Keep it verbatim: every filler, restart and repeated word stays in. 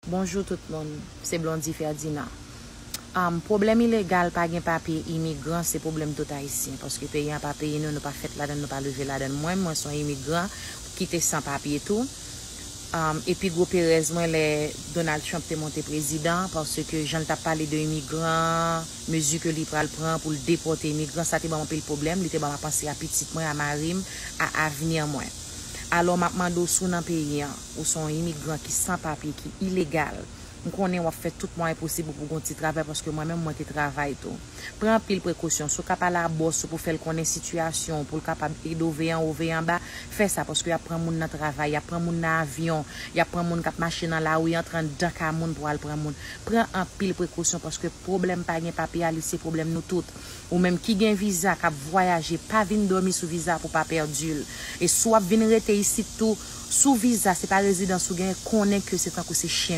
Bonjou tout moun, se Blondy Ferdinand. Um, pwoblèm ilegal, pa gen papye, imigran, se pwoblèm tout Ayisyen, paske peyi an pa peyi nou, nou pa fèt ladan, nou pa leve ladan. Mwen, mwen se yon imigran ki te san papye tou. Um, epi gwo perèz mwen lè Donald Trump te monte prezidan, paske jan l t ap pale de imigran, mezi ke li pral pran pou l depòte imigran, sa te ban m anpil pwoblèm, li te ban m a panse a pitit mwen, a mari m, a avni mwen. Alò, m ap mande w, si w nan peyi an, ou se yon imigran ki san papye, ki ilegal, m konnen w ap fè tout mwayen posib ou pou gon ti travay, paske mwen menm, mwen te travay tou. Pran anpil prekosyon. Si w ka pale a bòs ou pou fè l konnen sitiyasyon w, pou l kapab ede w veye anwo, veye anba, fè sa, paske y ap pran moun nan travay, y ap pran moun nan avyon, y ap pran moun k ap mache nan lari, antre anndan kay moun pou al pran moun. Pran anpil prekosyon, paske pwoblèm pa gen papye a, li se pwoblèm nou tout. Ou menm ki gen viza, k ap vwayaje, pa vin dòmi sou viza pou pa pèdi l. E si w ap vin rete isit tou, sou viza, se pa rezidans ou genyen, konnen ke se tankou se chen